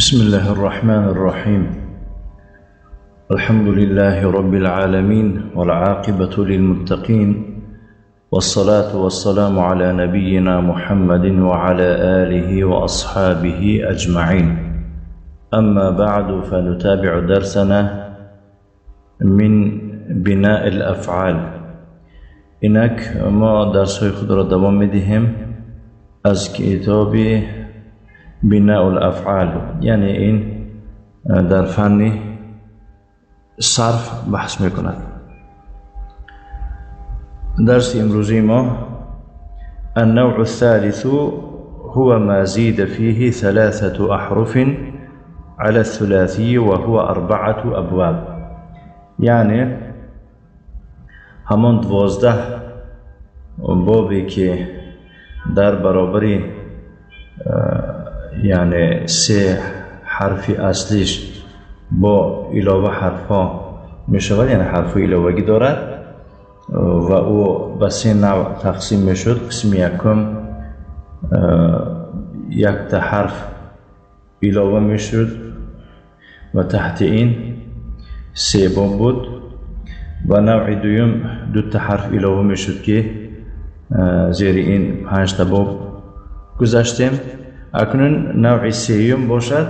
بسم الله الرحمن الرحيم. الحمد لله رب العالمين والعاقبة للمتقين والصلاة والسلام على نبينا محمد وعلى آله وأصحابه أجمعين. أما بعد، فنتابع درسنا من بناء الأفعال. اینک ما درس خود را دوام میدهیم از کتاب بناء الافعال، یعنی این در فن صرف بحث میکند. درس امروزی ما النوع الثالث هو ما زيد فيه ثلاثة أحرف على الثلاثي وهو أربعة أبواب. یعنی همان 12 بابی که در برابری یعنی سه حرف اصلیش با علاوه حرفها می شود، یعنی حرف علاوگی دارد و او به سه نوع تقسیم می شد. قسم یکم یک تا حرف علاوه می شد و تحت این سه باب بود، و نوع دوم دو تا حرف علاوه می شد که زیر این 5 تا باب گذاشتیم. اکنون نوع سیوم باشد،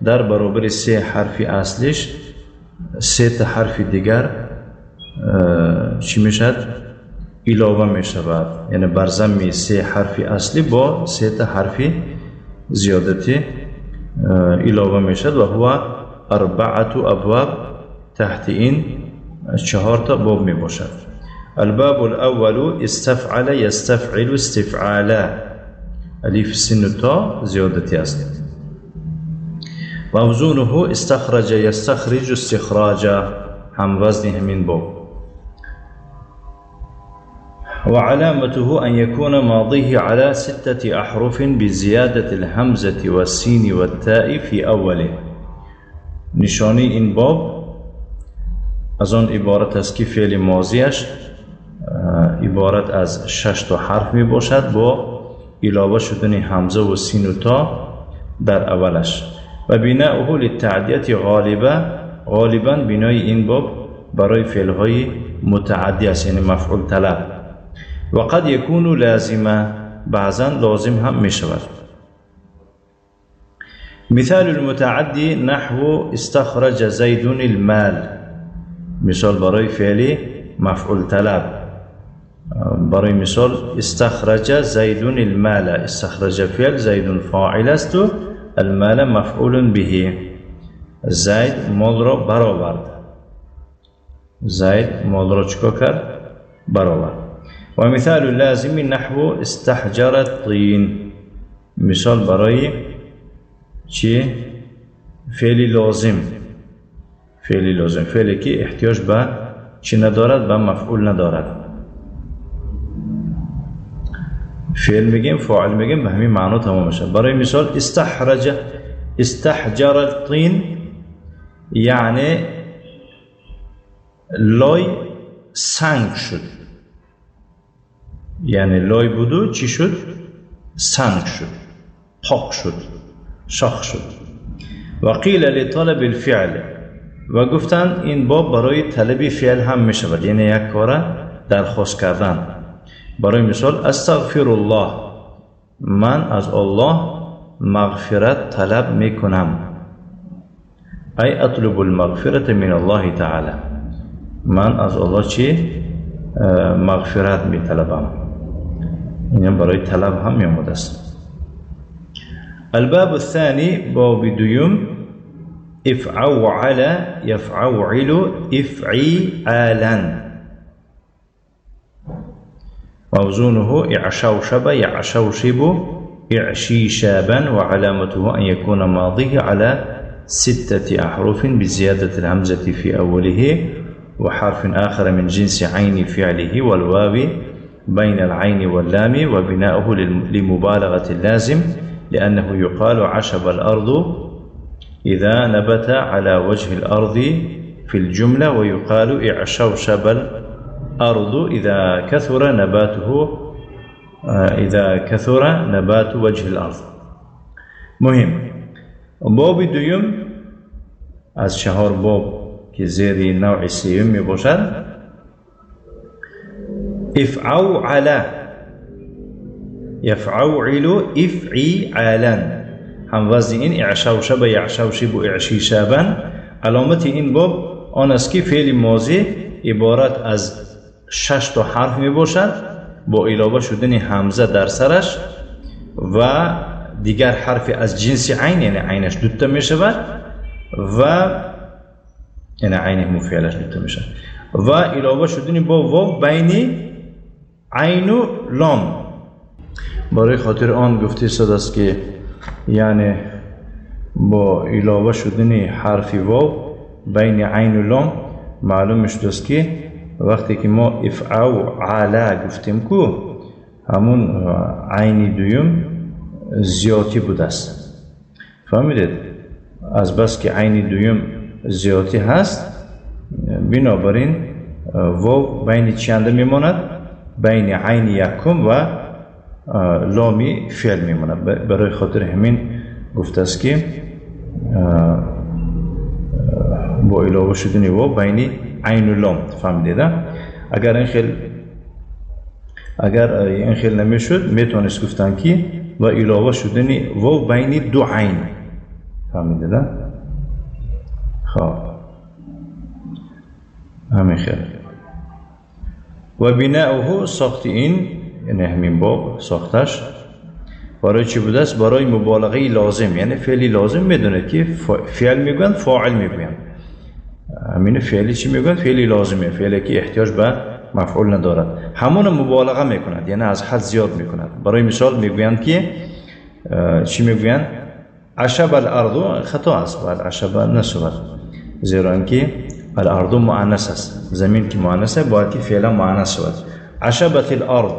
در برابر سه حرف اصلیش سه تا حرف دیگر چی میشد؟ علاوه میشود، یعنی بر ضم سه حرف اصلی با سه تا حرف زیادتی علاوه میشد و هو اربعة ابواب. تحت این 4 تا باب می باشد. الباب الاول استفعل یستفعل استفعالا، الف سین تا زیادتی است. موزونه استخرج یستخرج استخراجا، هم وزن همین باب. وعلامته أن يكون ماضيه على 6 أحرف بزيادة الهمزة والسين والتاء في أوله. نشانی این باب از آن عبارت است که فعل ماضیش عبارت از 6 تا حرف می باشد با علاوه شدن همزه و سین و تا در اولش. و بناؤه للتعدیة غالبا، غالبا بنای این باب برای فعلهای متعدی است، یعنی مفعول طلب. و قد یکون لازمه، بعضا لازم هم می شود. مثال المتعدی نحو استخرج زید المال، مثال برای فعل مفعول طلب. برای مثال استخرج زید المال، استخرج فعل، زید فاعل است و المال مفعول به. زید مال را برآورد، زید مال را چیکار کرد؟ برآورد. و مثال لازم نحو استحجر الطین، مثال برای چی؟ فعل لازم. فعل لازم فعلی که احتیاج به چی ندارد؟ به مفعول ندارد. فعل میگیم، فاعل میگیم، به همین معنا تمام میشه. برای مثال استحرج استحجر الطین، یعنی لای سنگ شد، یعنی لای بودو چی شد؟ سنگ شد، پاک شد، شاخ شد. و قیل لطلب الفعل، و گفتن این باب برای طلب فعل هم میشود، یعنی یک کار درخواست کردن. برای مثال استغفر الله، من از الله مغفرت طلب میکنم، ای اطلب المغفرت من الله تعالی، من از الله چی؟ مغفرت میطلبم. این برای طلب هم میامد است. الباب الثاني باب دوم افعوعل يفعوعل افعیالا، موزونه اعشوشب يعشوشب اعشيشابا، وعلامته أن يكون ماضيه على 6 أحرف بزيادة الهمزة في أوله وحرف آخر من جنس عين فعله والواو بين العين واللام، وبناؤه لمبالغة اللازم، لأنه يقال عشب الأرض إذا نبت على وجه الأرض في الجملة، ويقال اعشوشب الأرض إذا كثر نباته، إذا كثر نبات وجه الأرض. مهم. باب دوم از 4 باب که زیر نوع سیوم می باشد، افعوعل یفعوعل افعیعلا، هم وزن این اعشوشب یعشوشب اعشیشبا. علامت این باب آن است که فعل ماضی عبارت از 6 تا حرف می باشد با علاوه شدن همزه در سرش و دیگر حرف از جنس عین، یعنی عینش دوتا می شود و یعنی عین مفعلش دوتا می شود و علاوه شدن با واو بین عین و لام. برای خاطر آن گفته شده است که یعنی با علاوه شدن حرف واو بین عین و لام معلوم شده است که وقتی که ما افعوعل گفتیم کو همون عین دوم زیادی بوده است. فهمیدید؟ از بس که عین دوم زیادی هست، بنابراین واو بین چند میماند؟ بین عین یکم و لامی فعل میماند. برای خاطر همین گفته است که با علاوه شدن واو بین عین و لام. فهمیدید؟ اگر این خیل نمیشد میتونست گفتن که و علاوه شدن واو بین دو عین. فهمیدید؟ خب همین خیل. و بناؤه ساخت این، یعنی همین باب ساختش برای چی بوده است؟ برای مبالغه لازم، یعنی فعلی لازم. میدونه که فعل میگویند، فاعل میگویند. همین فعلی چی میگویند؟ فعلی لازمه، فعلی که احتیاج به مفعول ندارد، همون مبالغه میکند، یعنی از حد زیاد میکند. برای مثال میگویند که چی میگویند؟ عشب الارض، خطا است، باید عشب نشود، زیرا اینکه الارض مؤنث است، زمین که مؤنثه باید که فعلا مؤنث شود. عشبت الارض،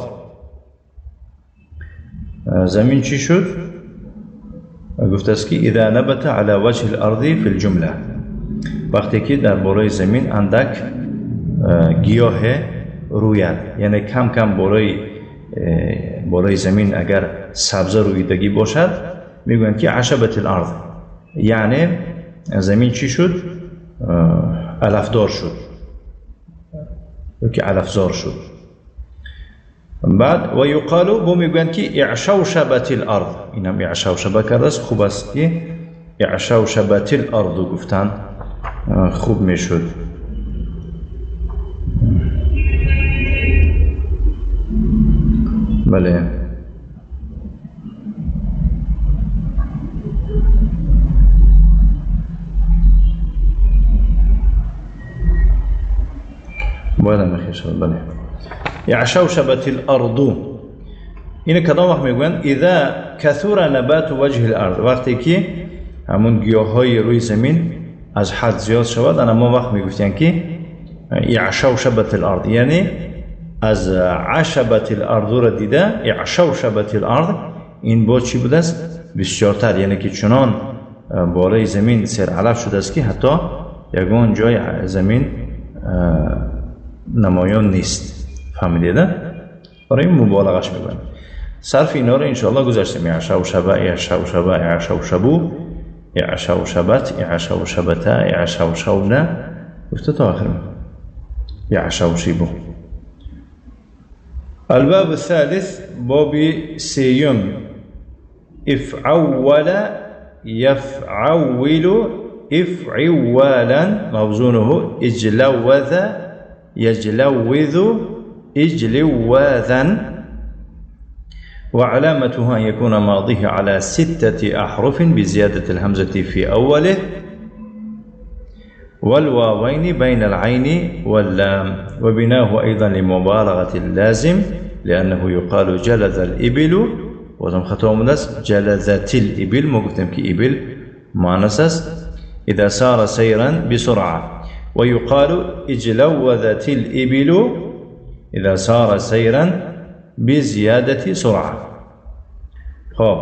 زمین چی شد؟ گفته است که اذا نبت على وجه الارض فی الجمله، وقتی که در بالای زمین اندک گیاه روید، یعنی کم کم بالای زمین اگر سبزه رویدگی باشد میگویند که عشبت الارض، یعنی زمین چی شد؟ علفدار شد یا که علفزار شد. بعد و یقالو بو میگویند که اعشوشبت الارض، اینم اعشوشبه کرده است، خوب است که اعشوشبت الارض گفتن خوب میشد. بله. باید هم شد. بله. اعشوشبت الارض، اینو کدام وقت میگویند؟ اذا کثر نبات وجه الارض، وقتی که همون گیاهای روی زمین از حد زیاد شود. انا ما وقت میگفتیم که اعشوشبت الارض، یعنی از عشبت الارض را دیده اعشوشبت الارض، این با چی بوده است؟ بسیارتر، یعنی که چنان بالای زمین سر علف شده است که حتی یگان جای زمین نمایان نیست. فهمیدید؟ برای این مبالغش میگن. صرف اینا رو انشاءالله گذاشتیم. اعشوشبه، اعشوشبه، اعشوشبو، اعشوشبت، اعشوشبتا، اعشوشونا، گفته تا آخر اعشوشیبو. الباب الثالث، باب سيوم، افعول يفعول افعوالا، موزونه اجلوذ يجلوذ اجلواذا، وعلامته أن يكون ماضيه على 6 أحرف بزيادة الهمزة في أوله والواوين بين العين واللام، وبناه أيضا لمبالغة اللازم لأنه يقال جلذ الإبل، وزم خطأ مدس جلذت الإبل، ما قلتم كي إبل معنسس، إذا سار سيرا بسرعة، ويقال اجلوذت الإبل إذا سار سيرا بزيادة سرعة. خب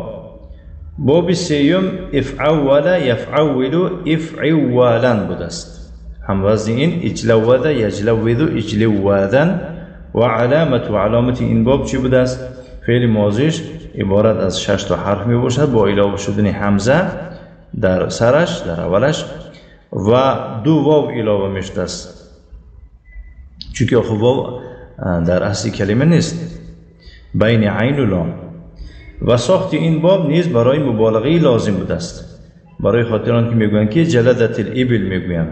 باب سيوم افعول يفعول افعوالا بودست، هم وزن این اجلوذ يجلوذ اجلواذا. و علامت این باب چی بودست؟ فعل ماضیش عبارت از 6 تا حرف می باشد با علاوه شدن همزه در سرش، در اولش و دو واو علاوه میشده است، چون که واو در اصل کلمه نیست، بین عین و لام. و ساخت این باب نیز برای مبالغه لازم بوده است، برای خاطر آن که میگویند که جلدت الابل میگویند.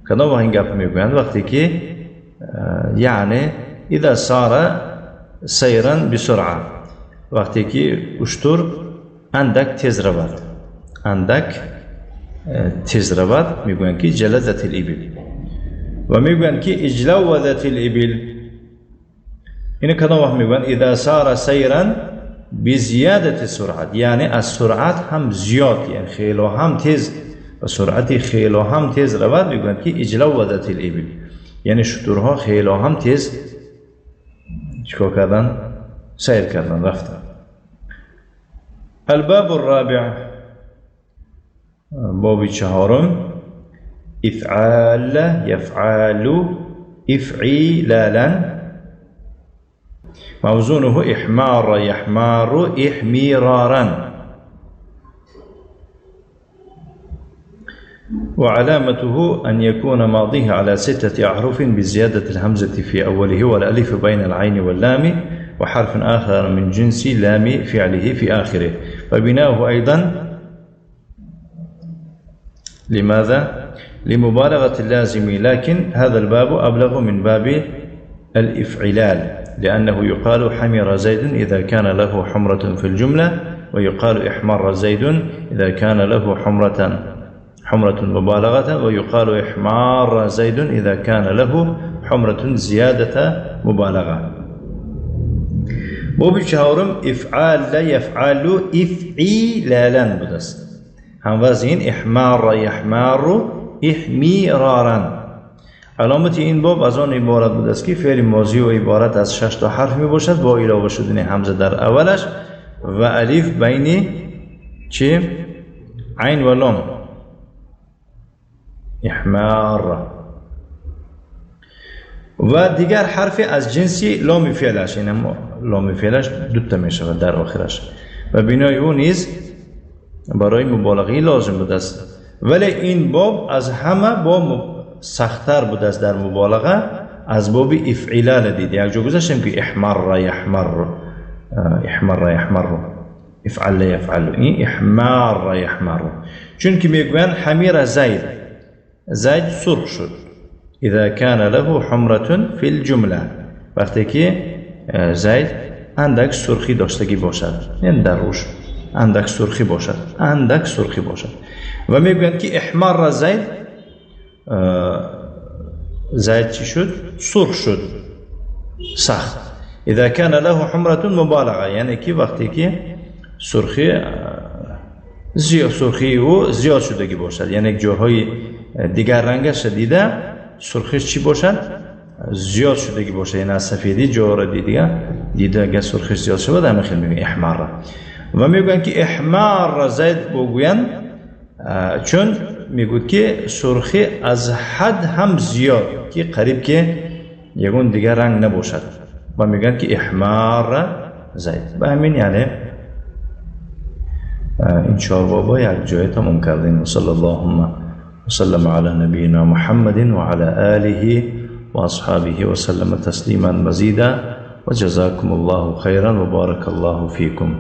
کدام این گپ میگویند؟ وقتی که یعنی اذا سار سیرا بسرعه، وقتی که اشتر اندک تیز رود، اندک تیز رود، میگویند که جلدت الابل. و میگویند که اجلودت الابل. اینو کدام وقت میگویند؟ اذا سار سیرا بزیادت سرعت، یعنی از سرعت هم زیاد، یعنی خیلی هم تیز، و سرعت خیلی هم تیز رود، میگویند که اجلودت الابل، یعنی شترها خیلی هم تیز چیکار کردن؟ سیر کردن، رفتن. الباب الرابع، باب چهارم، افعال یفعل افعیلالا، موزونه احمار يحمار احمرارا، وعلامته أن يكون ماضيه على 6 أحرف بزيادة الهمزة في أوله والألف بين العين واللام وحرف آخر من جنس لام فعله في آخره. فبناؤه أيضا لماذا؟ لمبالغة اللازم، لكن هذا الباب أبلغ من باب الإفعلال، لأنه يقال حمر زيد إذا كان له حمرة في الجملة، ويقال احمر زيد إذا كان له حمرة مبالغة، ويقال احمار زيد إذا كان له حمرة زيادة مبالغة. باب چهارم، افعال يفعل افعیلالا بودست، هم وزن احمار يحمار احمیرارا. علامت این باب از آن عبارت بود است که فعل ماضی و عبارت از 6 تا حرف می باشد با علاوه شدن همزه در اولش و الف بین چه؟ عین و لام، احمار، و دیگر حرف از جنس لام فعلش، یعنی لام فعلش دو تا می شود در آخرش، و بنای او نیز برای مبالغه لازم بوده است. ولی این باب از همه با سخت‌تر بوده است در مبالغه از باب افعلال دید. یک جا گذاشتیم که احمر یحمر، احمر یحمر، افعل یفعل، این احمر یحمر، چون که میگویند حمیر زید، زید سرخ شد، اذا كان له حمرة في الجمله، وقتی که زید اندک سرخی داشتگی باشد، یعنی در روش اندک سرخی باشد، اندک سرخی باشد. و میگویند که احمر زید، زید چی شد؟ سرخ شد، سخت. اذا كان له حمرة مبالغه، یعنی که وقتی که سرخی زیاد، سرخی او زیاد شدگی باشد، یعنی جاهای دیگر رنگش دیده سرخیش چی باشد؟ زیاد شدگی باشد، یعنی از سفیدی جا را دیده اگر سرخیش زیاد شود همه خیلی میگن احمر. و میگن که احمر زید بگوین، چون میگوید که سرخی از حد هم زیاد که قریب که یگون دیگر رنگ نباشد، و میگن که احمر زید. به همین یعنی این چهار بابا یک جای تمام کردیم. و صلی اللهم وسلم على نبينا محمد وعلى آله وأصحابه وسلم تسليما مزيدا، وجزاكم الله خيرا وبارك الله فيكم.